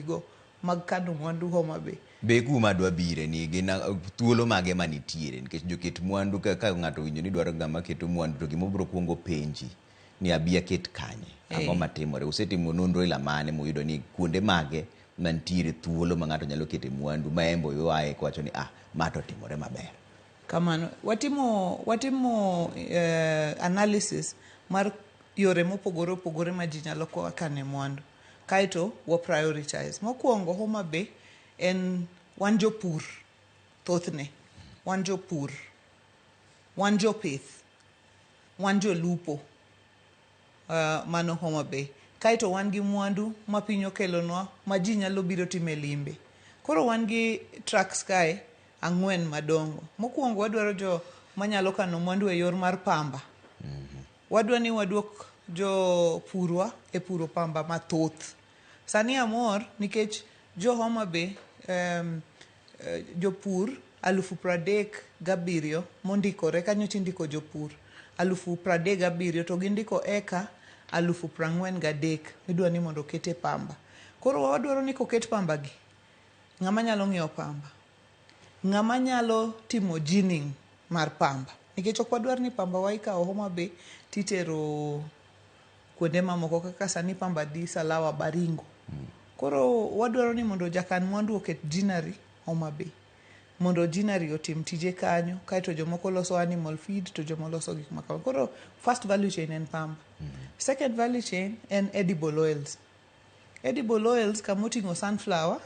go mag kano mwandu Homa Bay. Be kuma adwa bire ni gin thuolo mage manitiere nikech joket mwandu ka ng'ato owinjo ni dwaro ng'ama keto mwandu to gima obiro kuongo penji ni abi aket kanye, ang'o matimore? Usetimo nonro ila mane muyudo ni kuonde mage mantiere thuolo ma ng'ato nyalo kete mwandu ma embo ywaye kowacho ni ah, ma to otimore maber? Kamano. Watimo analysis mar yore mopogore opogore ma ji nyalo kane mwandu. Kaeto wa prioritize. Mokwongo Homa Bay en wan jopur thothne. Wan jopur. Wan jopith. Wan jolupo. Mano Homa Bay. Kaeto wan gi mwandu ma piny okelonwa ma ji nyalo biro time limbe. Koro wan gi trucks kae ang'wen madongo. Mokwongo wadwaro jo manyalo kano mwandu e yor mar pamba. Wadwa ni waduok jopurwa e puro pamba mathoth. Sani amor nikech jo Homa Bay jopur 37,000 mondikore kanyo tindiko jopur 37,000 to gindiko eka 43,000 midwa ni mondo okete pamba. Koro wadwaro ni koket pamba gi, ng'ama nyalo ng'iewo pamba, ng'ama nyalo timo ginning mar pamba. Nikech ok wadwar ni pamba wa ikawo Homa Bay titero kuonde mamoko kaka sani pamba dhi Salawa Baringo. Koro wadwaro ni mondo jakan mwandu oket ginnery Homa Bay. Mondo ginnery otim tije kanyo, kaeto jomoko loso animal feed to jomoko loso gik makamago. Koro first value chain en pamba. Second value chain en edible oils. Edible oils kamoting'o sunflower,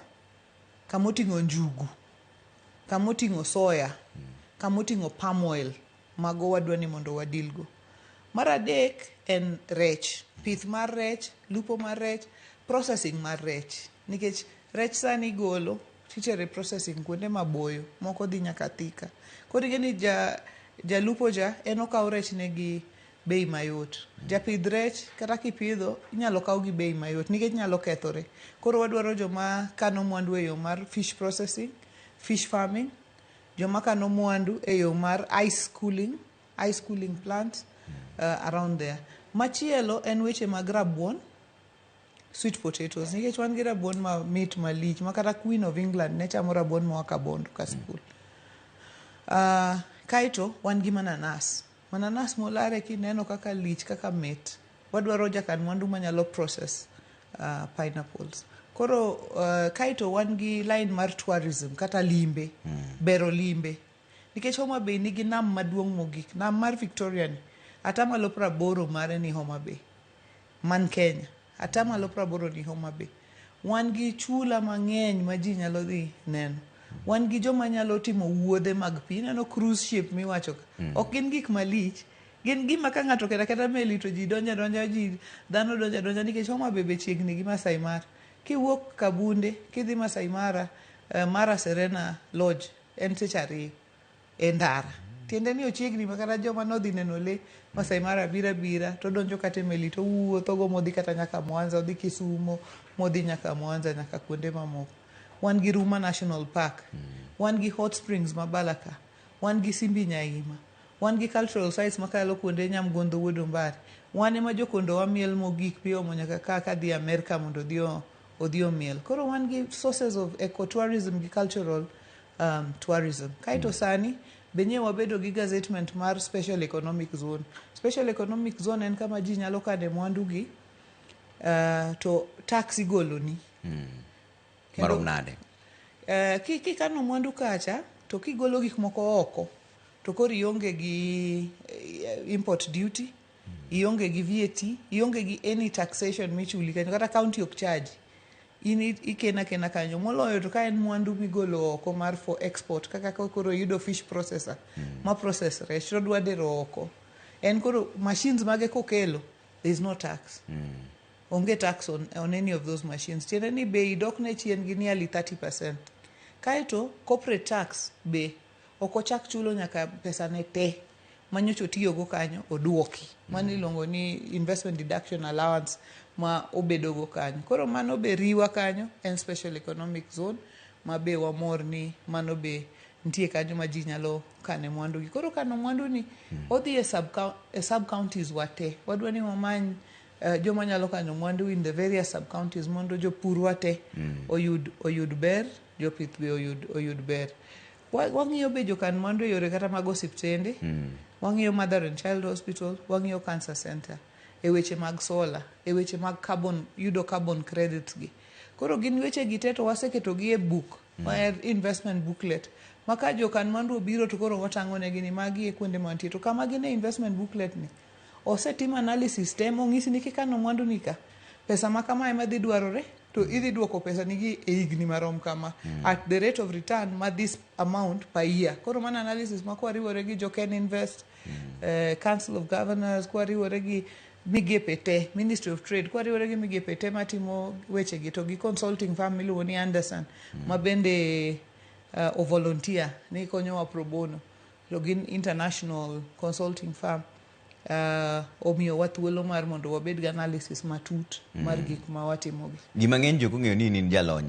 kamoting'o njugu, kamoting'o soya, kamoting'o palm oil, mago wadwa ni mondo wadil go. Mar adek en rech, pith mar rech, lupo mar rech, processing mar rech. Nikech rech sani igolo titere processing kuonde maboyo, moko dhi nyaka Thika. Koro ing'e ni jalupo cha en okawo rech ne gi bei mayot. Japidh rech kata kipidho inyalo kaw gi bei mayot nikech nyalo kethore. Koro wadwaro joma kano mwandu e yo mar fish processing, fish farming, joma kano mwandu e yo mar ice cooling plant around there. Machielo en weche mag rabuon, sweet potatoes, nikech wan gi rabuon mamit malich ma kata Queen of England ne chamo rabuon moa Kabondo Kasipul. Kaeto wan gi mananas. Mananas molare kineno kaka lich kaka mit. Wadwaro jakan mwandu manyalo process pineapples. Koro kaeto wan gi line mar tourism kata limbe, bero limbe. Nikech Homa Bay nigi nam maduong' mogik, nam mar Victoria ni, 80% mare ni Homa Bay, man Kenya. 80% ni Homa Bay. Wan gi chula mang'eny ma ji nyalo dhi neno. Wan gi joma nyalo timo wuodhe mag pi. Ineno cruise ship miwacho ka. Ok gin gik malich. Gin gima ka ng'ato oketo aketa meli to ji donjo adonja, ji dhano donjo adonja nikech Homa Bay be chiegni gi Masai Mara. Kiwuok Kabunde kidhi Masai Mara, Mara Serena Lodge en seche 2 e ndara. Tiende ni ochiegni ma kata joma nodhi neno lee Masai Mara biro abira to donjo kata e meli to owuotho go modhi kata nyaka Mwanza, odhi Kisumo, modhi nyaka Mwanza nyaka kuonde mamoko. Wan gi Ruma National Park, wan gi hot springs ma Balaka, wan gi Simbi Nyaima, wan gi cultural sites makalo kuonde Nyamgondho Wuod Ombare. Wan ema jokondowa miel mogik piomo nyaka ka kadhi Amerka mondo odhi omiel. Koro wan gi sources of ecotourism gi cultural tourism. Kaeto sani be nye wabedo gi gazettement mar special economic zone. Special economic zone en kama ji nyalo kane mwandu gi to tax igoloni. Marom nade? Kikano mwandu kacha to kigolo gik moko oko to koro ionge gi import duty, ionge gi VAT, ionge gi any taxation michuli kanyo kata county ok charge. In ikena akena kanyo moloyo to ka en mwandu migolo oko mar for export kaka koro iyudo fish processor ma process rech to odwa dero oko. En koro machines mage kokelo there is no tax. Onge tax on any of those machines. Tiende ni bei dok ne chien gi nearly 30%. Kaeto corporate tax be ok ochak chulo nyaka pesa ne te manyocha otiyogo kanyo oduoki. Mano iluongo ni investment deduction allowance ma obedogo kanyo. Koro mano be riwa kanyo en special economic zone ma be wamor ni mano be nitie kanyo ma ji nyalo kane mwandu gi. Koro kano mwandu ni odhi e sub counties wa te. Wadwa ni wamany joma nyalo kano mwandu in the various sub counties mondo jopurwa te oyud ber, jopith be oyud ber. Wang'iyo be jokan mwandu e yore kata mag osiptende, wang'iyo Mother and Child Hospital, wang'iyo Cancer Center, e weche mag solar, e weche mag carbon, yudo carbon credits gi. Koro gin weche gi te to waseketo gi e book ma en investment booklet, ma ka jokan mwandu obiro to koro watang'o negi ni magi e kuonde mantie. To kama gin e investment booklet ni, osetim analysis te mong'isi ni kikano mwandu ni ka, pesa ma kama ema dhi dwarore to idhi duoko pesa nigi e higni marom kama at the rate of return ma this amount per year. Koro mano analysis ma kwariwore gi jo Ken Invest, Council of Governors, kwariwore gi migepe te, Ministry of Trade, kwariwore gi migepe te matimo wechegi to gi consulting firm miluongo ni Anderson, ma bende o volunteer ni konyowa pro bono, to gin international consulting firm, omiyowa thuolo mar mondo wabed gi analysis matut mar gik ma watimogi. Ji mang'eny jok ong'eyo ni in jalony.